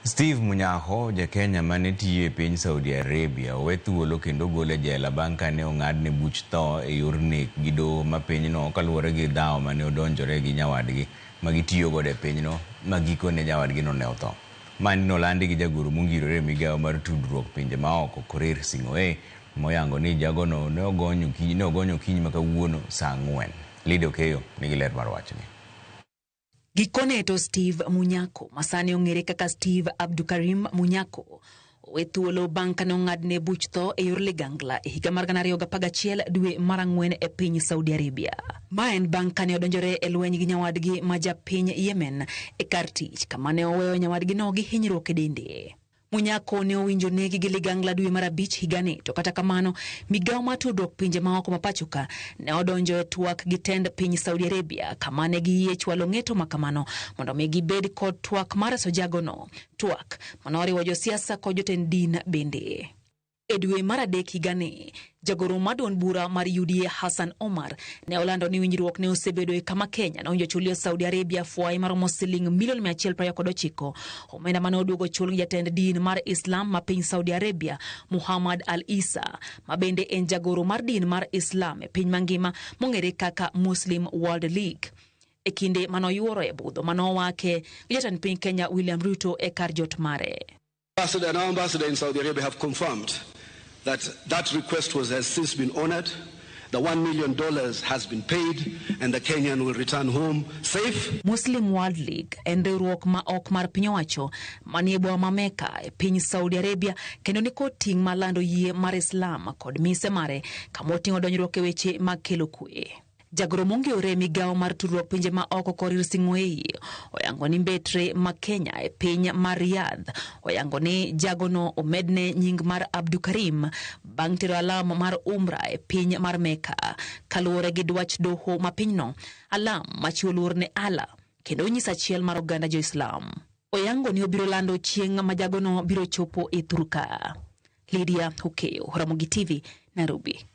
Steve Munyakho, ja-Kenya mane tiyo e piny Saudi Arabia, owe thuolo kendo ogol e jela bang' kane ong'adne buch tho e yor nek gi doho ma pinyno kaluwore gi dhawo mane odonjore gi nyawadgi ma gitiyo godo e pinyno ma gikone nyawadgino ne otho. Mani nolandi gi jagoro mongirore e migawo mar tudruok pinje maoko Korir Sing'oei moyango ni jagono ne ogony okinyi ma kawuono saa 4. Lydia Okeyo nigi ler mar wachni. Gikone to Steve Munyakho, masani ong'ere kaka Steve Abdukarim Munyakho, owe thuolo bang' kane ong'adne buch tho e yor ligangla e higa mar 2011 dwe mar 4 e piny Saudi Arabia. Ma en bang' kane odonjore e lweny gi nyawadgi ma japiny Yemen e kar tich kama ne oweyo nyawadgino gi hinyruok e dende. Munyakho ne owinjo negi gi ligangla dwe mar 5 higani, to kata kamano migawo mar tudruok pinje maoko ma pachoka ne odonjo e twak gi tend piny Saudi Arabia kama ne giyie chwalo ng'eto ma kamano mondo mi gibed kod twak mar reso jagono, twak manoriwo josiasa kod jotend din bende. E dwe mar 3 higani, jagoro mar duond bura mar UDA Hassan Omar ne olando ni winjruok ne osebedo e kama Kenya nowinjo chulio Saudi Arabia fwai maromo siling milion 129, omenda mane oduogo chul gi jatend din mar Islam ma piny Saudi Arabia Muhammad Al-Isa, ma bende en jagoro mar din mar Islam e piny mangima mong'ere kaka Muslim World League. E kinde manoyuoro e budho manowake gi jatend piny Kenya William Ruto e kar jot mare. Ambassador and our ambassador in Saudi Arabia have confirmed that that request has since been honored. The $1 million has been paid and the Kenyan will return home safe. Muslim World League en riwruok ma ok mar piny owacho manie boma ma Mecca e piny Saudi Arabia kendo ni kod ting' mar lando yie mar Islam kod mise mare kama oting'o donjruok e weche mag kelo kwe. Jagoro mongirore e migawo mar tudruok pinje ma oko Korir Sing'oei oyango ni mbetre ma Kenya e piny mar Riyadh oyango ni jagono omedne nying mar Abdukarim bang' tero alam mar Umra e piny mar Mecca kaluwore gi dwach doho ma pinyno, alam machiwo luor ne Allah kendo onyiso achiel mar oganda jo-Islam. Oyango ni obiro lando chieng' ma jagono biro chopo e Thurka. Lydia Okeyo, Ramogi TV, Nairobi.